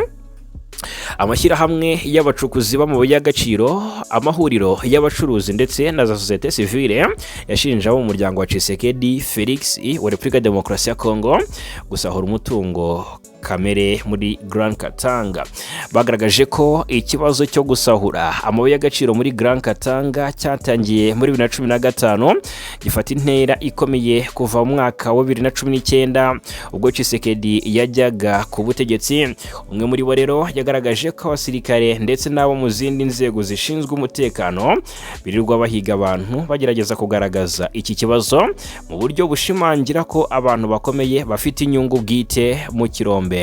S1: amashyirahamwe y'abacukuzi b'amabuye y'agaciro, amahuriro y'abacuruzi ndetse na za sosiyete sivile yashinje abo mu muryango wa Tshisekedi Felix wa Repubulika ya Demokarasi ya Kongo gusahura umutungo kamere muri Grand Katanga. Bagaragaje ko ikibazo cyo gusahura amabuye y'agaciro muri Grand Katanga cyatangiye muri 2015, gifata intera ikomeye kuva mu mwaka wa 2019 ubwo Tshisekedi yajyaga ku butegetsi. Umwe muri bo rero yagaragaje ko abasirikare ndetse n'abo mu zindi nzego zishinzwe umutekano birirwa bahiga abantu bagerageza kugaragaza iki kibazo mu buryo bushimangira ko abantu bakomeye bafite inyungu bwite mu kirombe,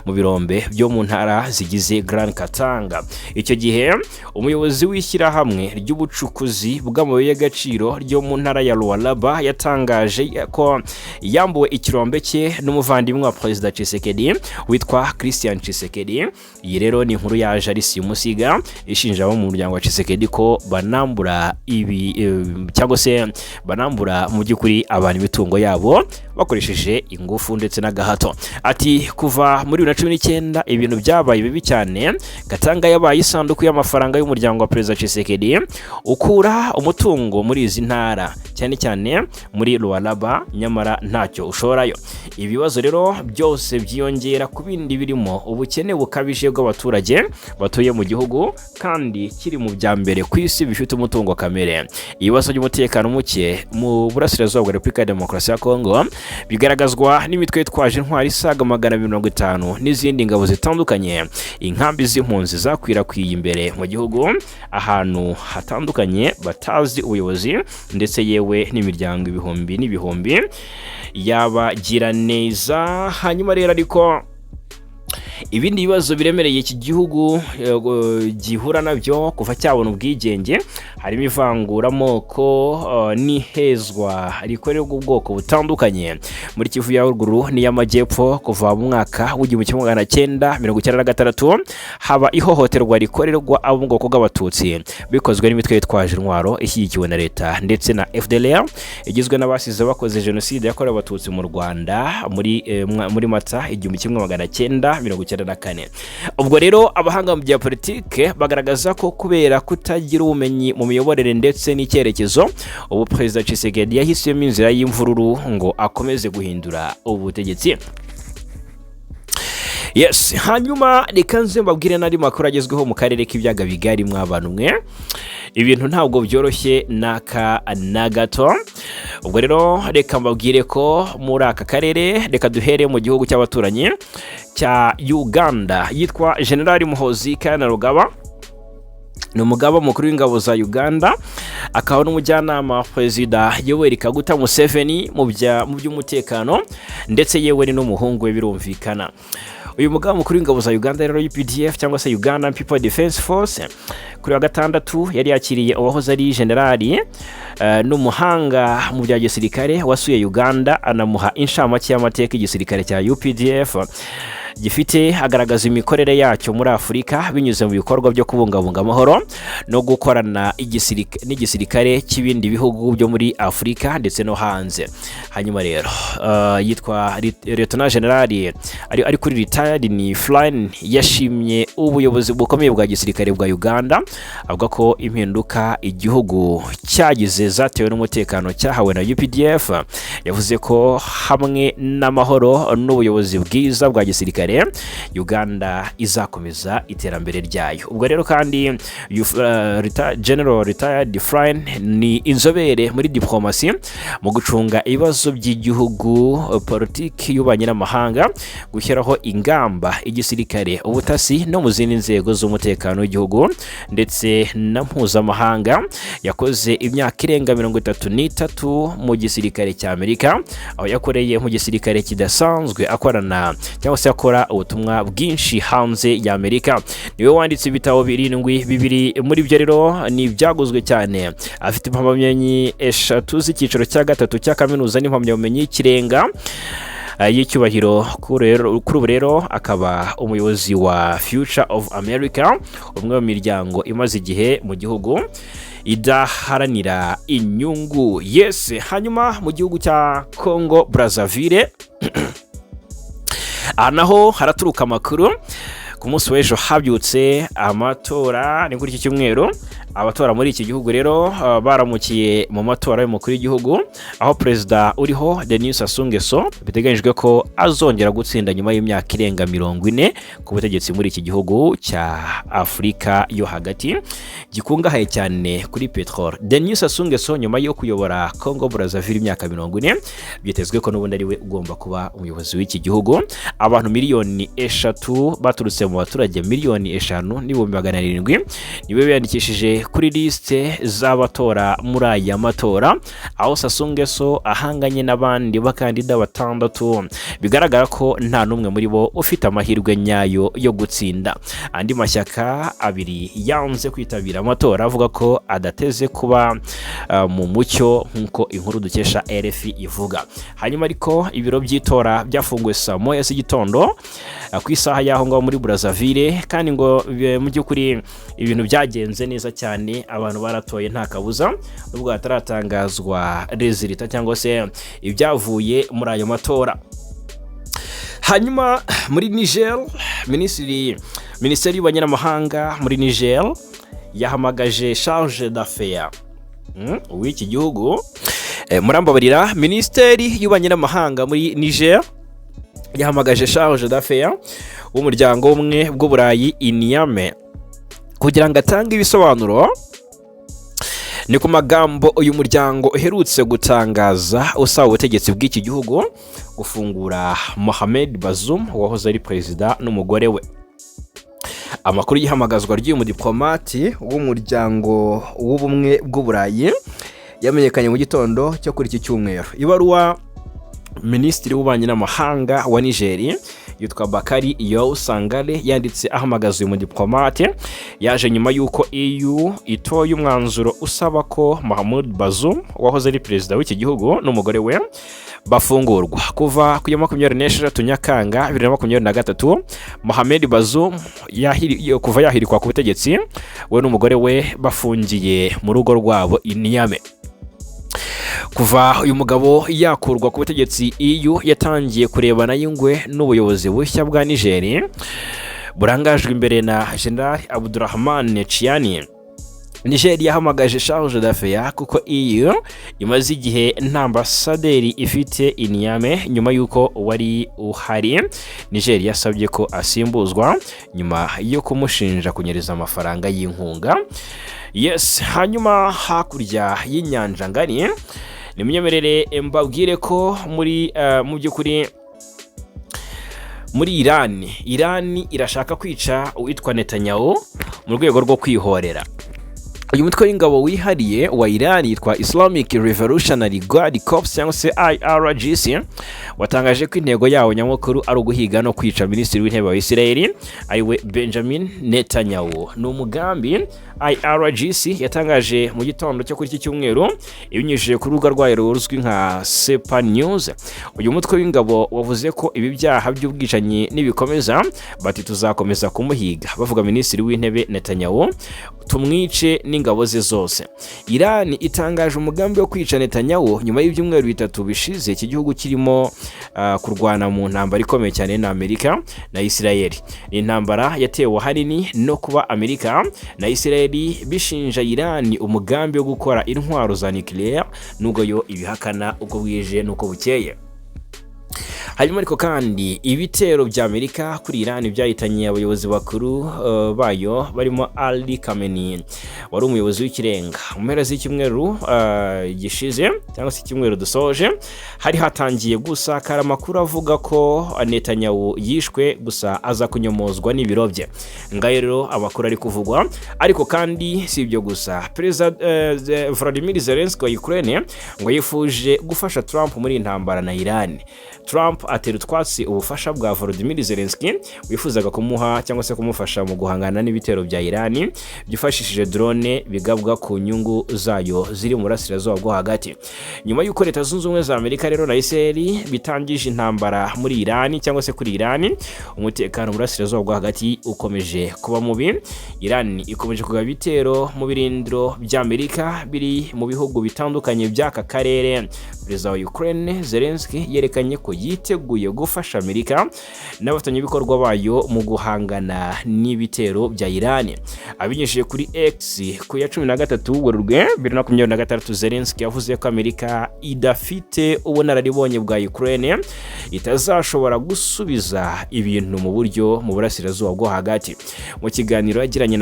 S1: mu birombe byo mu ntara zigize Grand Katanga. Icyo gihe umuyobozi w'ishyirahamwe ry'ubucukuzi bw'amabuye y'agaciro ryo mu ntara ya Lualaba yatangaje ko yambuwe ikirombe cye n'umuvandimwe wa Perezida Tshisekedi witwa Christian Tshisekedi. Iyi rero ni inkuru yaje ari simusiga ishinja abo mu muryango wa Tshisekedi ko banambura ibi cyangwa se banambura mu by'ukuri abantu imitungo yabo bakoresheje ingufu ndetse n'agahato. Ati: "Kuva muri 2019 ibintu byabaye bibi cyane. Katanga yabaye isanduku y'amafaranga y'umuryango wa Perezida Tshisekedi ukura umutungo muri izi ntara, cyane cyane muri Lualaba, nyamara ntacyo ushorayo." Ibibazo rero byose byiyongera ku bindi birimo ubukene bukabije bw'abaturage batuye mu gihugu kandi kiri mu bya mbere ku isi bifite umutungo kamere. Ibibazo by'umutekano muke mu burasirazuba bwa Repubulika ya Demokarasi ya Kongo bigaragazwa n'imitwe yitwaje intwari isaga 250 n'izindi ngabo zitandukanye, inkambi z'impunzi zakwirakwiye imbere mu gihugu ahantu hatandukanye batazi ubuyobozi, ndetse yewe n'imiryango ibihumbi n'ibihumbi y'abagiraneza. Hanyuma rero ariko ibindi bibazo biremereye iki gihugu gihura nabyo kuva cyabona ubwigenge harimo ivanguramoko n'ihezwa rikorerwa ubwoko butandukanye muri Kivu ya Ruguru n'iy'Amajyepfo. Kuva mu mwaka w'1996 haba ihohoterwa rikorerwa abo mu bwoko bw'Abatutsi bikozwe n'imitwe yitwaje intwaro ishyigikiwe na leta ndetse na FDLR igizwe n'abasize bakoze jenoside yakorewe Abatutsi mu Rwanda muri Mata 1994. 94. Ubwo rero abahanga mu bya politike bagaragaza ko kubera kutagira ubumenyi mu miyoborere ndetse n'icyerekezo, ubu Perezida Tshisekedi yahisemo inzira y'imvururu ngo akomeze guhindura ubutegetsi. Yes, hanyuma reka nze mbabwire n'andi makuru agezweho mu karere k'ibiyaga bigari. Mw'abantu mwe, ibintu ntabwo byoroshye n'aka na gato. Ubwo rero reka mbabwire ko muri aka karere, reka duhere mu gihugu cy'abaturanyi cya Uganda. Yitwa Generali Muhozi Kainerugaba, ni umugaba mukuru w'ingabo za Uganda, akaba n'umujyanama wa Perezida Yoweri Kaguta Museveni mu by'umutekano, ndetse yewe ni n'umuhungu we birumvikana. Uyu mugaba mukuru w'ingabo za Uganda rero, UPDF cyangwa se Uganda People Defense Force, kuri wa gatandatu yari yakiriye uwahoze ari generali n'umuhanga mu bya gisirikare wasuye Uganda, anamuha inshamake y'amateka y'igisirikare cya UPDF gifite, agaragaza imikorere yacyo muri Afurika binyuze mu bikorwa byo kubungabunga amahoro no gukorana n'igisirikare cy'ibindi bihugu byo muri Afurika ndetse no hanze. Hanyuma rero yitwa Lieutenant General ari kuri retired ni Flynn. Yashimye ubuyobozi bukomeye bwa gisirikare bwa Uganda, avuga ko impinduka igihugu cyagize zatewe n'umutekano cyahawe na UPDF. Yavuze ko hamwe n'amahoro n'ubuyobozi bwiza bwa gisirikare, Uganda izakomeza iterambere ryayo. Ubwo rero kandi General Retired Flynn ni inzobere muri diplomasi, mu gucunga ibibazo by'igihugu, politiki y'ububanyi n'amahanga, gushyiraho ingamba, igisirikare, ubutasi no mu zindi nzego z'umutekano w'igihugu ndetse na mpuzamahanga. Yakoze imyaka irenga 33 mu gisirikare cya Amerika, aho yakoreye mu gisirikare kidasanzwe, akorana cyangwa se akora ubutumwa bwinshi hanze ya Amerika. Niwe wanditse ibitabo birindwi, bibiri muri byo rero ni ibyaguzwe cyane. Afite impamyabumenyi eshatu z'icyiciro cya gatatu cya kaminuza n'impamyabumenyi y'ikirenga y'icyubahiro. Kuri ubu rero akaba umuyobozi wa Future of America, umwe mu miryango imaze igihe mu gihugu idaharanira inyungu. Yes, hanyuma mu gihugu cya Congo Brazzaville, aha naho haraturuka amakuru. Ku munsi w'ejo habyutse amatora, ni kuri iki cyumweru. Abatora muri iki gihugu rero baramukiye mu matora y'umukuru w'igihugu, aho perezida uriho Denis Sassou Nguesso biteganyijwe ko azongera gutsinda nyuma y'imyaka irenga 40 ku butegetsi muri iki gihugu cya Afurika yo hagati gikungahaye cyane kuri peteroli. Denis Sassou Nguesso, nyuma yo kuyobora Congo Brazzaville imyaka 40, byitezwe ko n'ubundi ari we ugomba kuba umuyobozi w'iki gihugu. Abantu miliyoni 3 baturutse mu baturage miliyoni 5,700,000 nibo biyandikishije kuri lisite z'abatora muri aya matora, aho Sassou Nguesso ahanganye n'abandi bakandida batandatu bigaragara ko nta n'umwe muri bo ufite amahirwe nyayo yo gutsinda. Andi mashyaka abiri yanze kwitabira amatora, avuga ko adateze kuba mu mucyo, nk'uko inkuru dukesha RFI ivuga. Hanyuma ariko ibiro by'itora byafunguwe saa moya z'igitondo ku isaha y'aho ngaho muri Brazzaville, kandi ngo mu by'ukuri ibintu byagenze neza cyane, abantu baratoye nta kabuza, nubwo hataratangazwa résultat cyangwa se ibyavuye muri ayo matora. Hanyuma muri Niger, minisiteri y'ububanyi n'amahanga muri Niger yahamagaje chargé d'affaires w'iki gihugu. Murambabarira, minisiteri y'ububanyi n'amahanga muri Niger yahamagaje chargé d'affaires w'umuryango w'ubumwe bw'Uburayi i Niamey kugira ngo atange ibisobanuro. Ni ku magambo uyu muryango uherutse gutangaza usaba ubutegetsi bw'iki gihugu gufungura Mohamed Bazoum wahoze ari perezida n'umugore we. Amakuru y'ihamagazwa ry'uyu mudiplomati w'umuryango w'ubumwe bw'Uburayi yamenyekanye mu gitondo cyo kuri iki cyumweru. Ibaruwa minisitiri w'ububanyi n'amahanga wa Nigeri yitwa Bakary Yaou Sangaré yanditse ahamagaza uyu mudiplomate yaje nyuma y'uko EU itoye umwanzuro usaba ko Mohamed Bazoum wahoze ari perezida w'iki gihugu n'umugore we bafungurwa. Kuva ku ya 26 Nyakanga 2023, Mohamed Bazoum kuva yahirikwa ku butegetsi, we n'umugore we bafungiye mu rugo rwabo i Niamey. Kuva uyu mugabo yakurwa ku butegetsi, EU yatangiye kurebana y'ingwe n'ubuyobozi bushya bwa Niger burangajwe imbere na General Abdurrahman Tchiani. Niger yahamagaje chargé d'affaires kuko EU imaze igihe nta ambasaderi ifite i Niamey nyuma y'uko wari uhari Niger yasabye ko asimbuzwa nyuma yo kumushinja kunyereza amafaranga y'inkunga. Yes, hanyuma hakurya y'inyanja ngari, nimunyemerere mbabwire ko muri mu by'ukuri muri Irani irashaka kwica uwitwa Netanyahu mu rwego rwo kwihorera. Uyu mutwe w'ingabo wihariye wa Iran yitwa Islamic Revolutionary Guard Corps cyangwa se IRGC watangaje ko intego yawo nyamukuru ari uguhiga no kwica Minisitiri w'Intebe wa Israel, ariwe Benjamin Netanyahu. Ni umugambi IRGC yatangaje mu gitondo cyo kuri iki cyumweru ibinyujije ku rubuga rwayo ruzwi nka Sepa News. Uyu mutwe w'ingabo wavuze ko ibi byaha by'ubwicanyi nibikomeza, bati "Tuzakomeza kumuhiga," bavuga Minisitiri w'Intebe Netanyahu, "tumwice n'ingabo ze zose." Iran itangaje umugambi wo kwica Netanyahu nyuma y'ibyumweru 3 bishize iki gihugu kirimo kurwana mu ntambara ikomeye cyane na Amerika na Israel. Ni intambara yatewe ahanini no kuba Amerika na Israel bishinja Iran umugambi wo gukora intwaro za nucléaire, nubwo yo ibihakana uko bwije n'uko bukeye. Hanyuma ariko kandi ibitero bya Amerika kuri Iran byahitanye abayobozi bakuru bayo barimo Ali Khamenei wari umuyobozi w'ikirenga. Mu mpera z'icyumweru gishize cyangwa se icyumweru dusoje, hari hatangiye gusakara amakuru avuga ko Netanyahu yishwe, gusa aza kunyomozwa n'ibiro bye. Ngayo rero amakuru ari kuvugwa. Ariko kandi si ibyo gusa, Perezida Vladimir Zelensky wa Ukraine ngo yifuje gufasha Trump muri iyi ntambara na Iran. Trump atera utwatsi ubufasha bwa Volodymyr Zelensky wifuzaga kumuha cyangwa se kumufasha mu guhangana n'ibitero bya Iran byifashishije drone bigabwa ku nyungu zayo ziri mu burasirazuba bwo hagati. Nyuma y'uko Leta Zunze Ubumwe za Amerika rero na Israel bitangije intambara muri Iran cyangwa se kuri Iran, umutekano mu burasirazuba bwo hagati ukomeje kuba mubi. Iran ikomeje kugaba ibitero mu birindiro bya Amerika biri mu bihugu bitandukanye by'aka karere. Perezida wa Ukraine Zelensky yerekanye ko yiteguye gufasha Amerika n'abafatanyabikorwa bayo mu guhangana n'ibitero bya Iran. Abinyujije kuri X ku ya 13 Werurwe 2026, Zelensky yavuze ko Amerika idafite ubunararibonye bwa Ukraine itazashobora gusubiza ibintu mu buryo mu burasirazuba bwo hagati. Mu kiganiro yagiranye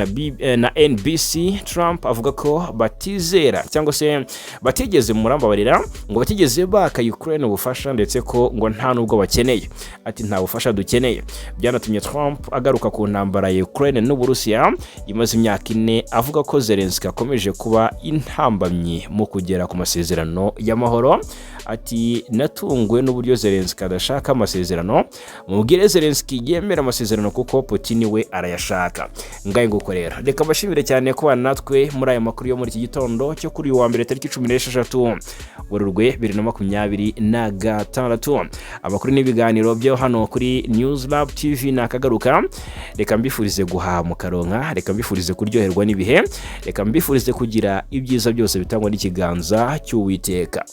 S1: na NBC, Trump avuga ko batizera cyangwa se batigeze, murambabarira, ngo batigeze baka Ukraine ubufasha, ndetse ko ngo nta nubwo bakeneye. Ati "Nta bufasha dukeneye." Byanatumye Trump agaruka ku ntambara ya Ukraine n'Uburusiya imaze imyaka 4, avuga ko Zelensky akomeje kuba intambamyi mu kugera ku masezerano y'amahoro. Ati "Natunguwe n'uburyo Zelensky adashaka amasezerano. Mubwire Zelensky yemera amasezerano kuko Putin we arayashaka." Ngaye nguko rero, reka mbashimire cyane kubana natwe muri aya makuru yo muri iki gitondo cyo kuri uyu wa mbere, tariki 16 Werurwe 2026. Amakuru n'ibiganiro byo hano kuri News Lab TV nakagaruka. Reka mbifurize guhaha mukaronka, reka mbifurize kuryoherwa n'ibihe, reka mbifurize kugira ibyiza byose bitangwa n'ikiganza cy'Uwiteka.